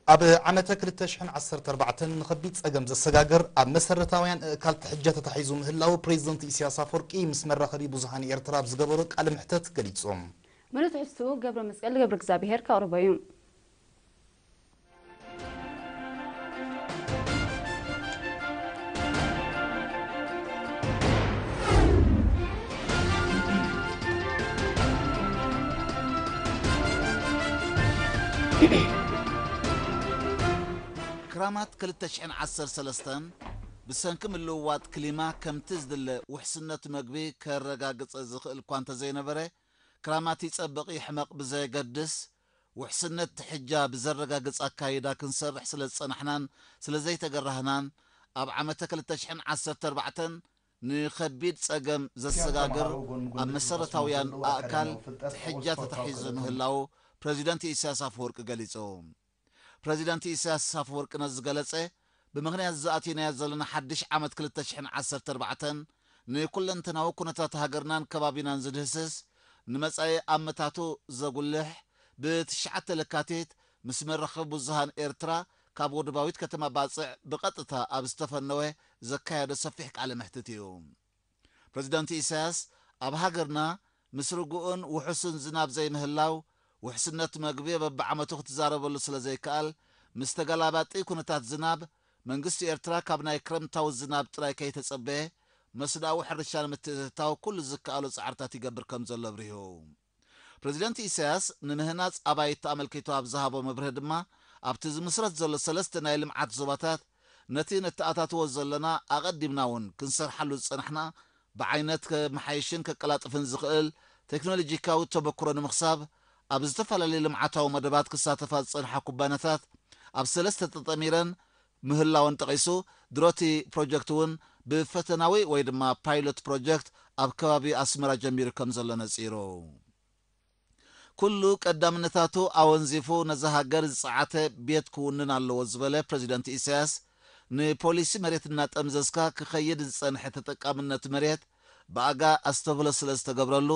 ኣብ ዓመተ ክልተ ሽሕን ዓሰርተ ኣርባዕተን ንኸቢድ ጸገም ዘሰጋግር ኣብ መሰረታውያን ኣእካል ትሕጃ ተታሒዙ ምህላው ፕሬዚደንት ኢሳያስ ኣፈወርቂ ምስ መራኸቢ ብዙሃን ኤርትራ ኣብ ዝገበሮ ቃለ ምሕተት ገሊጹ። ምሉእ ትሕዝትኡ ገብረ መስቀል ገብረ እግዚኣብሔር ከቕርቦ እዩ። ክራማት ክልተ ሽሕን ዓሰርተ ሰለስተን ብሰንኪ ምልውዋጥ ክሊማ ከምቲ ዝድለ ውሕስነት መግቢ ከረጋግጸ ዝኽእል እኳ እንተዘይነበረ፣ ክራማት ይጸብቕ ይሕመቕ ብዘየገድስ፣ ውሕስነት ትሕጃ ብዘረጋግጽ ኣካይዳ ክንሰርሕ ስለ ዝጸናሕናን ስለ ዘይተገራህናን፣ ኣብ ዓመተ ክልተ ሽሕን ዓሰርተ ኣርባዕተን ንኸቢድ ጸገም ዘሰጋግር ኣብ መሰረታውያን ኣእካል ትሕጃ ተታሒዙ ምህላው ፕረዚደንት ኢሳያስ ኣፈወርቂ ገሊጹ። ፕረዚደንት ኢሳያስ ኣፈወርቂ ነዚ ዝገለጸ፣ ብምኽንያት ዝኣቲናዮ ዘለና ሓድሽ ዓመት ክልተ ሽሕን ዓሰርተ ኣርባዕተን ንኩለንተናዊ ኩነታት ሃገርናን ከባቢናን ዝድህስስ፣ ንመጻኢ ኣመታቱ ዘጉልሕ፣ ብትሽዓተ ለካቲት ምስ መራኸቢ ብዙሃን ኤርትራ ካብ ወደባዊት ከተማ ባጽዕ ብቐጥታ ኣብ ዝተፈነወ ዘካየዶ ሰፊሕ ቃለ መሕትት እዩ። ፕረዚደንት ኢሳያስ፣ ኣብ ሃገርና ምስ ርጉእን ውሑስን ዝናብ ዘይምህላው፣ ውሕስነት መግቢ በብዓመቱ ክትዛረበሉ ስለ ዘይከኣል፣ ምስ ተገላባጢ ኩነታት ዝናብ፣ መንግስቲ ኤርትራ ካብ ናይ ክረምታዊ ዝናብ ጥራይ ከይተጸበየ፣ መስኖኣዊ ሕርሻ ንምትእትታው ኩሉ ዝከኣሎ ጻዕርታት ይገብር ከም ዘሎ ኣብሪሁ። ፕረዚደንት ኢሳያስ ንምህናጽ ኣባይቲ ኣመልኪቱ ኣብ ዝሃቦ መብርሂ ድማ፣ ኣብቲ ዝምስረት ዘሎ ሰለስተ ናይ ልምዓት ዞባታት፣ ነቲ ነተኣታትዎ ዘለና ኣቐዲምና እውን ክንሰርሓሉ ዝጸናሕና፣ ብዓይነት ከመሓይሽን ከቀላጥፍን ዝኽእል ቴክኖሎጂካዊ ተመክሮ ንምኽሳብ፣ ኣብ ዝተፈላለዩ ልምዓታዊ መደባት ክሳተፋ ዝጸንሓ ኩባንያታት ኣብ ሰለስተ ተጠሚረን ምህላወን ጠቒሱ፣ ድሮቲ ፕሮጀክት እውን ብፈተናዊ ወይ ድማ ፓይሎት ፕሮጀክት ኣብ ከባቢ ኣስመራ ጀሚሩ ከም ዘሎ ነጺሩ። ኩሉ ቀዳምነታቱ ኣወንዚፉ ነዛ ሃገር ዝጸዓተ ቤት ክውንን ኣለዎ ዝበለ ፕረዚደንት ኢሳያስ፣ ንፖሊሲ መሬት እናጠምዘዝካ ክኸይድ ዝጸንሐ ተጠቃምነት መሬት ብኣጋ ኣስተብህሎ ስለ ዝተገብረሉ፣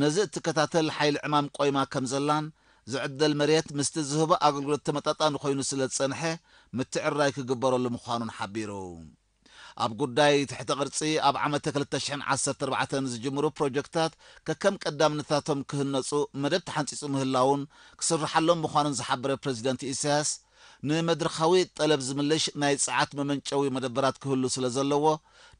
ነዚ እትከታተል ሓይሊ ዕማም ቆይማ ከም ዘላን፣ ዝዕደል መሬት ምስቲ ዝህቦ ኣገልግሎት ተመጣጣኒ ኮይኑ ስለ ዝጸንሐ፣ ምትዕርራይ ክግበረሉ ምዃኑን ሓቢሩ። ኣብ ጉዳይ ትሕተ ቅርጺ፣ ኣብ ዓመተ ክልተ ሽሕን ዓሰርተ ኣርባዕተን ዝጅምሩ ፕሮጀክታት ከከም ቀዳምነታቶም ክህነጹ መደብ ተሓንጺጹ ምህላዉን ክስርሓሎም ምዃኑን ዝሓበረ ፕረዚደንት ኢሳያስ፣ ንመድረኻዊ ጠለብ ዝምልሽ ናይ ጸዓት መመንጨዊ መደበራት ክህሉ ስለ ዘለዎ፣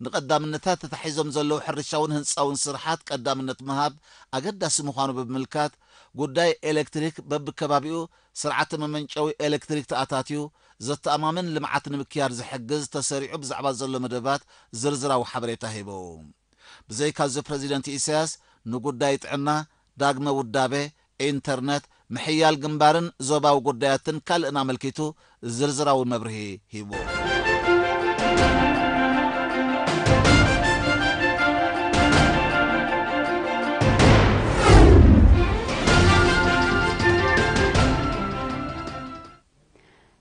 ንቐዳምነታት ተታሒዞም ዘለዉ ሕርሻውን ህንጻውን ስርሓት ቀዳምነት ምሃብ ኣገዳሲ ምዃኑ ብምምልካት፣ ጉዳይ ኤሌክትሪክ በብከባቢኡ ስርዓተ መመንጨዊ ኤሌክትሪክ ተኣታትዩ ዘተኣማምን ልምዓት ንምክያድ ዝሕግዝ ተሰሪዑ ብዛዕባ ዘሎ መደባት ዝርዝራዊ ሓበሬታ ሂቡ። ብዘይካዚ ፕረዚደንት ኢሳያስ ንጉዳይ ጥዕና፣ ዳግመ ውዳበ፣ ኢንተርነት፣ ምሕያል ግንባርን ዞባዊ ጉዳያትን ካልእን ኣመልኪቱ ዝርዝራዊ መብርሂ ሂቡ።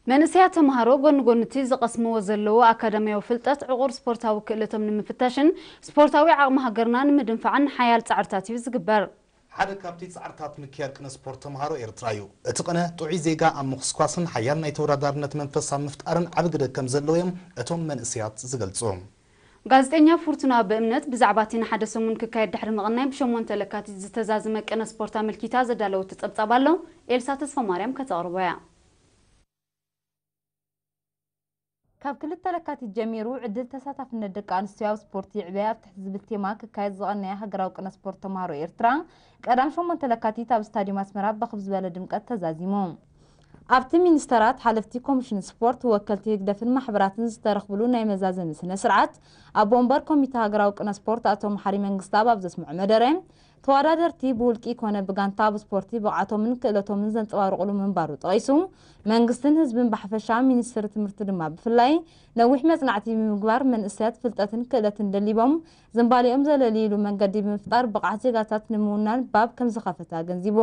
መንእሰያት ተምሃሮ ጎኒ ጎኒ እቲ ዝቐስምዎ ዘለዉ ኣካዳሚያዊ ፍልጠት ዕቑር ስፖርታዊ ክእለቶም ንምፍታሽን ስፖርታዊ ዓቕሚ ሃገርና ንምድንፋዕን ሓያል ጻዕርታት እዩ ዝግበር። ሓደ ካብቲ ጻዕርታት ምክያድ ቅነ ስፖርት ተምሃሮ ኤርትራ እዩ። እቲ ቅነ ጥዑይ ዜጋ ኣብ ምኹስኳስን ሓያል ናይ ተወዳዳርነት መንፈስ ኣብ ምፍጣርን ዓቢ ግደ ከም ዘለዎ እዮም እቶም መንእሰያት ዝገልጹ። ጋዜጠኛ ፍርቱና በእምነት ብዛዕባ እቲ ንሓደ ሰሙን ክካየድ ድሕሪ ምቕናይ ብሸሞንተ ለካቲት ዝተዛዘመ ቅነ ስፖርት ኣመልኪታ ዘዳለወቶ ጸብጻብ ኣሎ። ኤልሳ ተስፋማርያም ከተቕርቦ እያ። ካብ ክልተ ለካቲት ጀሚሩ ዕድል ተሳታፍነት ደቂ ኣንስትዮ ኣብ ስፖርት ይዕበ ኣብ ትሕቲ ዝብል ቴማ ክካየድ ዝቐነየ ሃገራዊ ቅነ ስፖርት ተምሃሮ ኤርትራ ቀዳም ሸሞንተ ለካቲት ኣብ ስታድዩም ኣስመራ ብኽብ ዝበለ ድምቀት ተዛዚሙ። ኣብቲ ሚኒስተራት፣ ሓለፍቲ ኮሚሽን ስፖርት፣ ወከልቲ ህግደፍን ማሕበራትን ዝተረኽብሉ ናይ መዛዘሚ ስነ ስርዓት ኣቦ ወንበር ኮሚተ ሃገራዊ ቅነ ስፖርት ኣቶ መሓሪ መንግስተኣብ ኣብ ዘስምዖ መደረ፣ ተወዳደርቲ ብውልቂ ኮነ ብጋንታ ኣብ ስፖርቲ ብቕዓቶምን ክእለቶምን ዘንጸባርቑሉ ምንባሩ ጠቒሱ፣ መንግስትን ህዝብን ብሓፈሻ፣ ሚኒስትሪ ትምህርቲ ድማ ብፍላይ ነዊሕ መጽናዕቲ ብምግባር መንእሰያት ፍልጠትን ክእለትን ደሊቦም ዝንባሌኦም ዘለልይሉ መንገዲ ብምፍጣር ብቕዓት ዜጋታት ንምውናን ባብ ከም ዝኸፈተ ኣገንዚቡ።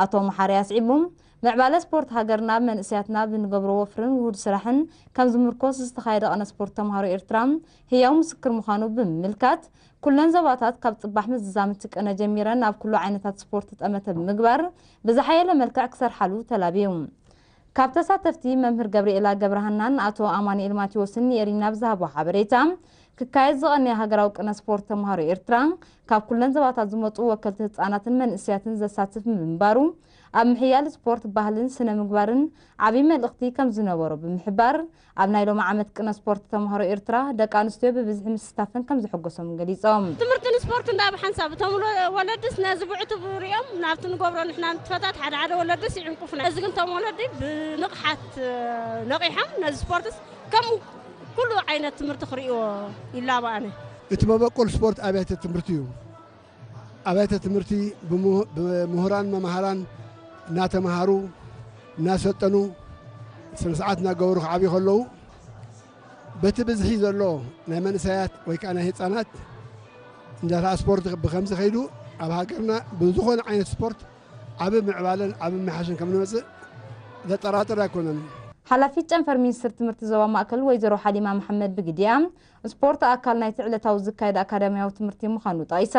ኣቶ መሓሪ ኣስዒቡ፣ ምዕባለ ስፖርት ሃገርና መንእሰያትና ብንገብሮ ወፍርን ውሁድ ስራሕን ከም ዝምርኮስ ዝተኻየደ ቅነ ስፖርት ተምሃሮ ኤርትራ ህያው ምስክር ምዃኑ ብምምልካት፣ ኩለን ዞባታት ካብ ጽባሕ ምዝዛም እቲ ቅነ ጀሚረን ኣብ ኩሉ ዓይነታት ስፖርት ጠመተ ብምግባር ብዝሓየለ መልክዕ ክሰርሓሉ ተላብዩ። ካብ ተሳተፍቲ መምህር ገብርኤላ ገብረሃናን ኣቶ ኣማኑኤል ማቴዎስን ንኤሪና ብዝሃቦ ሓበሬታ፣ ክካየድ ዝቐነየ ሃገራዊ ቅነ ስፖርት ተምሃሮ ኤርትራ ካብ ኩለን ዞባታት ዝመጹ ወከልቲ ህጻናትን መንእሰያትን ዘሳትፍ ብምንባሩ፣ ኣብ ምሕያል ስፖርት ባህልን ስነ ምግባርን ዓቢ መልእኽቲ ከም ዝነበሮ ብምሕባር፣ ኣብ ናይ ሎሚ ዓመት ቅነ ስፖርት ተምሃሮ ኤርትራ ደቂ ኣንስትዮ ብብዝሒ ምስታፈን ከም ዘሐጎሶም ገሊጾም። ትምህርትን ስፖርትን ዳ ብሓንሳብ እቶም ወለ-፣ ወለድስ ነዚ ብዕቱብ ሪኦም ናብቲ ንገብሮ ንሕና ንጥፈታት ሓደ ሓደ ወለድስ ይዕንቁፉና። እዚ ግን እቶም ወለዲ ብንቕሓት ነቒሖም ነዚ ስፖርትስ ከም ኩሉ ዓይነት ትምህርቲ ክርእይዎ ይላቦ ኣነ። እቲ መበቆል ስፖርት ኣብያተ ትምህርቲ እዩ። ኣብያተ ትምህርቲ ብምሁ-፣ ብምሁራን መምሃራን እናተምሃሩ፣ እናሰልጠኑ፣ ስነ ስርዓት እናገበሩ ክዓብዩ ከለዉ፣ በቲ ብዝሒ ዘሎ ናይ መንእሰያት ወይ ከዓ ናይ ህፃናት እንዳታ ስፖርት ብከምዚ ከይዱ ኣብ ሃገርና ብዝኾነ ዓይነት ስፖርት ዓቢ ምዕባለን ዓቢ ምሕያሽን ከም ንመጽእ ዘጠራጥር ኣይኮነን። ሓላፊት ጨንፈር ሚኒስትር ትምህርቲ ዞባ ማእከል ወይዘሮ ሓሊማ መሓመድ ብግዲኣ፣ ስፖርት ኣካል ናይቲ ዕለታዊ ዝካየድ ኣካዳሚያዊ ትምህርቲ ምዃኑ ጠቒሳ፣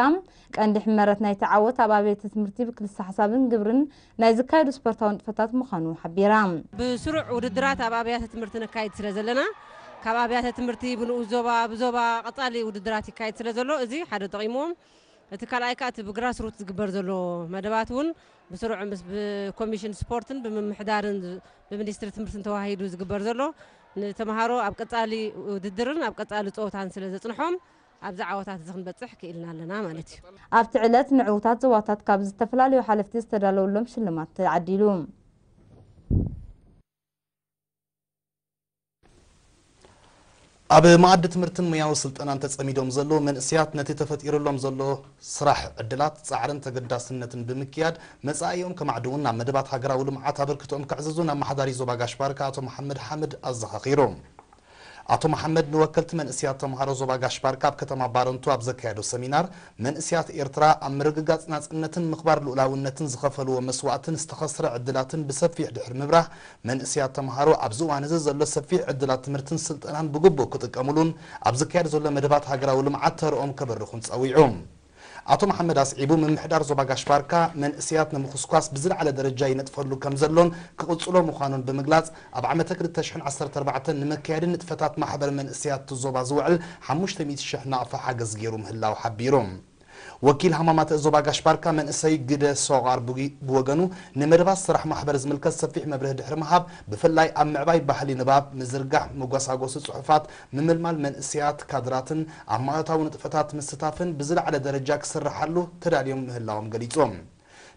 ቀንዲ ሕመረት ናይቲ ዓወት ኣብ ኣብያተ ትምህርቲ ብክልሰ ሓሳብን ግብርን ናይ ዝካየዱ ስፖርታዊ ንጥፈታት ምዃኑ ሓቢራ። ብስሩዕ ውድድራት ኣብ ኣብያተ ትምህርቲ ነካይድ ስለ ዘለና፣ ካብ ኣብያተ ትምህርቲ ብንኡስ ዞባ፣ ብዞባ ቀጻሊ ውድድራት ይካየድ ስለ ዘሎ፣ እዚ ሓደ ጠቒምዎም። እቲ ካልኣይ ከኣ እቲ ብግራስ ሩት ዝግበር ዘሎ መደባት እውን ብስሩዕ ምስ ብኮሚሽን ስፖርትን ብምምሕዳርን ዝ-፣ ብሚኒስትሪ ትምህርትን ተዋሂዱ ዝግበር ዘሎ ንተምሃሮ ኣብ ቀጻሊ ውድድርን ኣብ ቀጻሊ ጸወታን ስለ ዘጽንሖም ኣብዚ ዓወታት እዚ ክንበጽሕ ክኢልና ኣለና ማለት እዩ። ኣብቲ ዕለት ንዕዉታት ዞባታት ካብ ዝተፈላለዩ ሓለፍቲ ዝተዳለወሎም ሽልማት ተዓዲሉ። ኣብ መኣዲ ትምህርትን ሞያዊ ስልጠናን ተጸሚዶም ዘለዉ መንእሰያት ነቲ ተፈጢሩሎም ዘሎ ስራሕ ዕድላት ጻዕርን ተገዳስነትን ብምክያድ መጻኢኦም ከማዕድዉን ናብ መደባት ሃገራዊ ልምዓት ኣበርክቶኦም ከዕዝዙን ኣመሓዳሪ ዞባ ጋሽ ባርካ ኣቶ መሓመድ ሓምድ ኣዘኻኺሩ። ኣቶ መሓመድ ንወከልቲ መንእሰያት ተምሃሮ ዞባ ጋሽ ባርካ ኣብ ከተማ ባረንቱ ኣብ ዘካየዶ ሰሚናር፣ መንእሰያት ኤርትራ ኣብ ምርግጋጽ ናጽነትን ምኽባር ልኡላውነትን ዝኸፈልዎ መስዋእትን ዝተኸስረ ዕድላትን ብሰፊሕ ድሕሪ ምብራህ፣ መንእሰያት ተምሃሮ ኣብዚ እዋን እዚ ዘሎ ሰፊሕ ዕድላት ትምህርትን ስልጠናን ብግቡእ ክጥቀሙሉን ኣብ ዝካየድ ዘሎ መደባት ሃገራዊ ልምዓት ተርኦም ከበርኹን ጸዊዑ። ኣቶ መሓመድ ኣስዒቡ፣ ምምሕዳር ዞባ ጋሽ ባርካ መንእሰያት ንምኹስኳስ ብዝለዓለ ደረጃ ይነጥፈሉ ከም ዘሎን ክቕጽሎ ምዃኑን ብምግላጽ፣ ኣብ ዓመተ ክልተ ሽሕን ዓሰርተ ኣርባዕተን ንመካየዲ ንጥፈታት ማሕበር መንእሰያት እቲ ዞባ ዝውዕል ሓሙሽተ ሚእቲ ሽሕ ናቕፋ ሓገዝ ገይሩ ምህላው ሓቢሩ። ወኪል ሃማማተ ዞባ ጋሽ ባርካ መንእሰይ ግደ ሶቓር ብጊ-፣ ብወገኑ፣ ንመደባት ስራሕ ማሕበር ዝምልከት ሰፊሕ መብርሂ ድሕሪ ምሃብ፣ ብፍላይ ኣብ ምዕባይ ባህሊ ንባብ፣ ምዝርጋሕ መጓሳጎሲ ጽሑፋት፣ ምምልማል መንእሰያት ካድራትን ኣብ ማእታዊ ንጥፈታት ምስታፍን ብዝለዓለ ደረጃ ክስርሓሉ ተዳልዮም ምህላዎም ገሊጾም።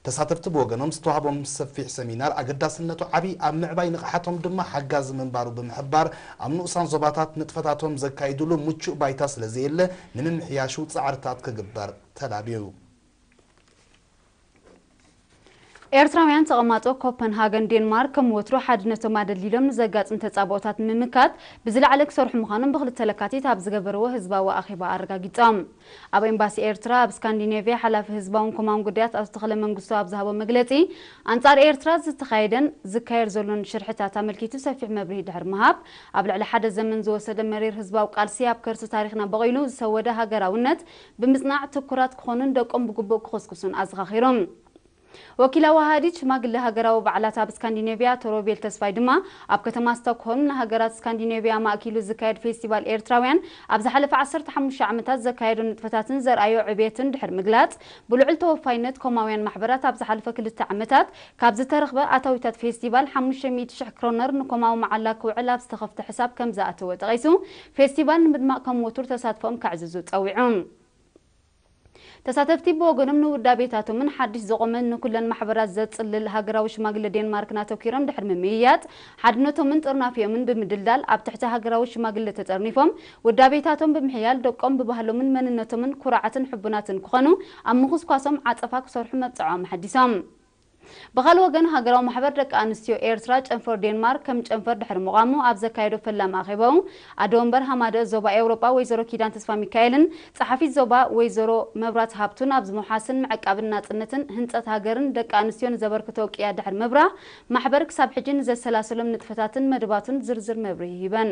ተሳተፍቲ ብወገኖም ዝተዋህቦም ሰፊሕ ሰሚናር ኣገዳስነቱ ዓቢ ኣብ ምዕባይ ንቕሓቶም ድማ ሓጋዚ ምንባሩ ብምሕባር ኣብ ንኡሳን ዞባታት ንጥፈታቶም ዘካይዱሉ ምቹእ ባይታ ስለ ዘየለ ንምምሕያሹ ጻዕርታት ክግበር ተላብዩ። ኤርትራውያን ተቐማጦ ኮፐንሃገን ዴንማርክ ከም ወትሩ ሓድነቶም ኣደልዲሎም ንዘጋጥም ተጻብኦታት ንምምካት ብዝለዓለ ክሰርሑ ምዃኖም ብክልተ ለካቲት ኣብ ዝገበርዎ ህዝባዊ ኣኼባ ኣረጋጊጾም። ኣብ ኤምባሲ ኤርትራ ኣብ ስካንዲኔቭያ ሓላፊ ህዝባውን ኮማውን ጉዳያት ኣቶ ተኽለ መንግስቱ ኣብ ዝሃቦ መግለጺ፣ ኣንጻር ኤርትራ ዝተኻየደን ዝካየድ ዘሎን ሽርሕታት ኣመልኪቱ ሰፊሕ መብርሂ ድሕሪ ምሃብ፣ ኣብ ልዕሊ ሓደ ዘመን ዝወሰደ መሪር ህዝባዊ ቃልሲ ኣብ ከርሲ ታሪኽና በቒሉ ዝሰወደ ሃገራውነት ብምጽናዕ ትኩራት ክኾኑን ደቆም ብግቡእ ክኹስኩሱን ኣዘኻኺሮም። ወኪል ኣዋሃዲት ሽማግለ ሃገራዊ በዓላት ኣብ ስካንዲኔቭያ ኣቶ ሮቤል ተስፋይ ድማ ኣብ ከተማ ስቶክሆልም ንሃገራት ስካንዲኔቭያ ማእኪሉ ዝካየድ ፌስቲቫል ኤርትራውያን ኣብ ዝሓለፈ ዓሰርተ ሓሙሽተ ዓመታት ዘካየዶ ንጥፈታትን ዘርኣዮ ዕብየትን ድሕሪ ምግላጽ፣ ብልዑል ተወፋይነት ኮማውያን ማሕበራት ኣብ ዝሓለፈ ክልተ ዓመታት ካብ ዝተረኽበ ኣታዊታት ፌስቲቫል ሓሙሽተ ሚእቲ ሽሕ ክሮነር ንኮማዊ መዓላ ክውዕል ኣብ ዝተኸፍተ ሕሳብ ከም ዝኣተወ ጠቒሱ፣ ፌስቲቫል ንምድማቕ ከም ወትሩ ተሳትፎኦም ከዕዝዙ ጸዊዑ። ተሳተፍቲ ብወገኖም ንውዳቤታቶምን ሓድሽ ዘቖመ ንኩለን ማሕበራት ዘጽልል ሃገራዊ ሽማግለ ዴንማርክን ኣተኲሮም ድሕሪ ምምይያጥ፣ ሓድነቶምን ጥርናፊኦምን ብምድልዳል ኣብ ትሕቲ ሃገራዊ ሽማግለ ተጠርኒፎም፣ ውዳቤታቶም ብምሕያል ደቆም ብባህሎምን መንነቶምን ኩራዓትን ሕቡናትን ክኾኑ ኣብ ምኹስኳሶም ዓጸፋ ክሰርሑ መብጽዖም ኣመሓዲሶም። ብኻልእ ወገን፣ ሃገራዊ ማሕበር ደቂ ኣንስትዮ ኤርትራ ጨንፈር ዴንማርክ ከም ጨንፈር ድሕሪ ምቋሙ ኣብ ዘካየዶ ፈላሚ ኣኼባኡ፣ ኣደ ወንበር ሃማደእ ዞባ ኤውሮጳ ወይዘሮ ኪዳን ተስፋሚካኤልን ጸሓፊት ዞባ ወይዘሮ መብራት ሃብቱን ኣብ ምውሓስን ምዕቃብን ናጽነትን ህንጸት ሃገርን ደቂ ኣንስትዮ ንዘበርክቶ ቅያ ድሕሪ ምብራህ፣ ማሕበር ክሳብ ሕጂ ንዘሰላሰሎም ንጥፈታትን መደባቱን ዝርዝር መብርሂ ሂበን።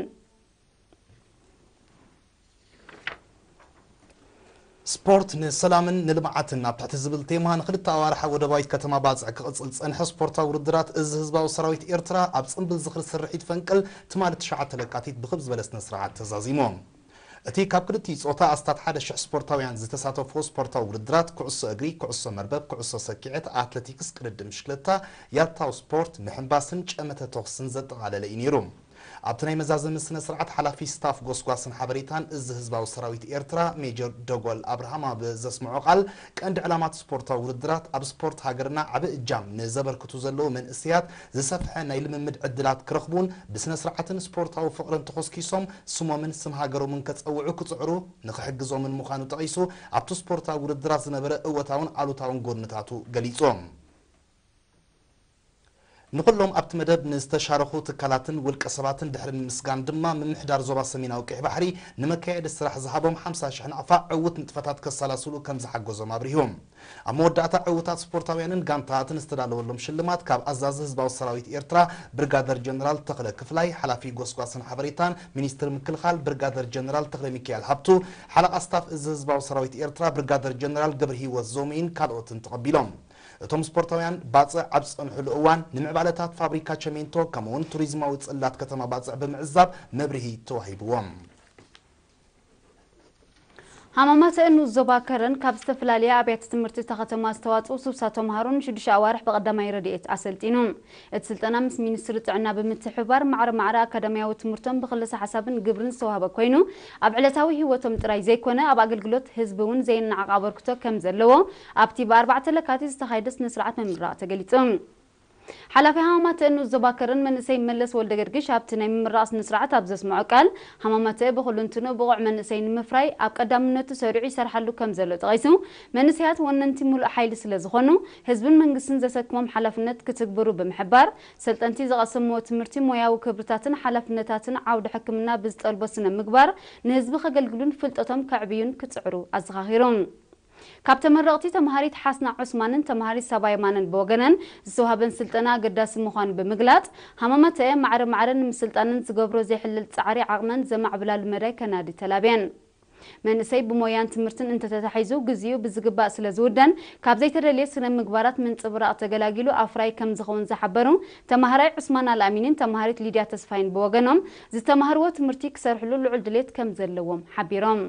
ስፖርት ንሰላምን ንልምዓትን ኣብ ትሕቲ ዝብል ቴማ ንክልተ ኣዋርሕ ኣብ ወደባዊት ከተማ ባጽዕ ክቕጽል ዝጸንሐ ስፖርታዊ ውድድራት እዚ ህዝባዊ ሰራዊት ኤርትራ ኣብ ጽምብል ዝኽሪ ስርሒት ፈንቅል ትማሊ ትሽዓተ ለካቲት ብኽብ ዝበለ ስነ ስርዓት ተዛዚሙ። እቲ ካብ ክልቲኡ ጾታ ኣስታት ሓደ ሽሕ ስፖርታውያን ዝተሳተፍዎ ስፖርታዊ ውድድራት ኩዕሶ እግሪ፣ ኩዕሶ መርበብ፣ ኩዕሶ ሰኪዐት፣ ኣትለቲክስ፣ ቅድድም ብሽክለታ፣ ያታው ስፖርት፣ ምሕንባስን ጨመተ ተኹስን ዘጠቓለለ እዩ ነይሩ። ኣብቲ ናይ መዛዘሚ ስነ ስርዓት ሓላፊ ስታፍ ጎስጓስን ሓበሬታን እዚ ህዝባዊ ሰራዊት ኤርትራ ሜጀር ደጎል ኣብርሃም ኣብ ዘስምዖ ቃል፣ ቀንዲ ዕላማት ስፖርታዊ ውድድራት ኣብ ስፖርት ሃገርና ዓቢ እጃም ንዘበርክቱ ዘለዉ መንእሰያት ዝሰፍሐ ናይ ልምምድ ዕድላት ክረኽቡን ብስነ ስርዓትን ስፖርታዊ ፍቕርን ተኾስኪሶም ስሞምን ስም ሃገሮምን ከጸውዑ ክጽዕሩ ንኽሕግዞምን ምዃኑ ጠቒሱ፣ ኣብቲ ስፖርታዊ ውድድራት ዝነበረ እወታውን ኣሉታውን ጎንታቱ ገሊጹ። ንኹሎም ኣብቲ መደብ ንዝተሻረኹ ትካላትን ውልቀ ሰባትን ድሕሪ ምምስጋን ድማ፣ ምምሕዳር ዞባ ሰሜናዊ ቀይሕ ባሕሪ ንመካየዲ ስራሕ ዝሃቦም ሓምሳ ሽሕ ናቕፋ ዕዉት ንጥፈታት ከሰላስሉ ከም ዝሓገዞም ኣብሪሁ። ኣብ መወዳእታ ዕዉታት ስፖርታውያንን ጋንታታትን ዝተዳለወሎም ሽልማት ካብ ኣዛዚ ህዝባዊ ሰራዊት ኤርትራ ብርጋደር ጀነራል ተኽለ ክፍላይ፣ ሓላፊ ጎስጓስን ሓበሬታን ሚኒስትሪ ምክልኻል ብርጋደር ጀነራል ተኽለ ሚካኤል ሃብቱ፣ ሓለቓ ስታፍ እዚ ህዝባዊ ሰራዊት ኤርትራ ብርጋደር ጀነራል ገብረ ህይወት ዞሚን ካልኦትን ተቐቢሎም። እቶም ስፖርታውያን ባጽዕ ኣብ ዝጸንሕሉ እዋን ንምዕባለታት ፋብሪካ ቸሜንቶ ከምኡውን ቱሪዝማዊ ጽላት ከተማ ባጽዕ ብምዕዛብ መብርሂ ተዋሂብዎም። ሃማማተ ንኡስ ዞባ ከረን ካብ ዝተፈላለያ ኣብያተ ትምህርቲ እታ ከተማ ዝተዋፅኡ ስሳ ተምሃሮ ንሽዱሽተ ኣዋርሕ ብቐዳማይ ረድኤት ኣሰልጢኑ። እቲ ስልጠና ምስ ሚኒስትሪ ጥዕና ብምትሕብባር ማዕረ ማዕረ ኣካዳሚያዊ ትምህርቶም ብክልሰ ሓሳብን ግብርን ዝተዋህበ ኮይኑ፣ ኣብ ዕለታዊ ህይወቶም ጥራይ ዘይኮነ ኣብ ኣገልግሎት ህዝቢ እውን ዘየነዓቕ ኣበርክቶ ከም ዘለዎ ኣብቲ ብኣርባዕተ ለካቲት ዝተኻየደ ስነ ስርዓት ምምራቕ ተገሊጹ። ሓላፊ ሃማማተ ንኡስ ዞባ ከረን መንእሰይ መለስ ወልደገርግሽ ኣብቲ ናይ ምምራቕ ስነ ስርዓት ኣብ ዘስምዖ ቃል፣ ሃማማተ ብኹሉ እንትንኡ ብቑዕ መንእሰይ ንምፍራይ ኣብ ቀዳምነቱ ሰሪዑ ይሰርሓሉ ከም ዘሎ ጠቒሱ፣ መንእሰያት ወነንቲ ሙሉእ ሓይሊ ስለ ዝኾኑ ህዝብን መንግስትን ዘሰክሞም ሓላፍነት ክትግብሩ ብምሕባር፣ ሰልጠንቲ ዝቐሰምዎ ትምህርቲ ሞያዊ ክብርታትን ሓላፍነታትን ዓውዲ ሕክምና ብዝጠልቦ ስነ ምግባር ንህዝቢ ከገልግሉን ፍልጠቶም ከዕብዩን ክጽዕሩ ኣዘኻኺሩ። ካብ ተመረቕቲ ተምሃሪት ሓስና ዑስማንን ተምሃሪት ሳባ የማነን ብወገነን ዝተዋህበን ስልጠና ኣገዳሲ ምዃኑ ብምግላፅ፣ ሃማማተኤ ማዕረ ማዕረ ንምስልጣንን ዝገብሮ ዘይሕለል ፃዕሪ ዓቕመን ዘማዕብላሉ መዳይ ከናዲ ተላብየን። መንእሰይ ብሞያን ትምህርትን እንተተታሒዙ ግዚኡ ብዝግባእ ስለ ዝውደን ካብ ዘይተደልየ ስነ ምግባራት ምንፅብራቕ ተገላጊሉ ኣፍራይ ከም ዝኸውን ዝሓበሩ ተምሃራይ ዑስማን ኣልኣሚንን ተምሃሪት ሊድያ ተስፋይን ብወገኖም ዝተምሃርዎ ትምህርቲ ክሰርሕሉ ልዑል ድሌት ከም ዘለዎም ሓቢሮም።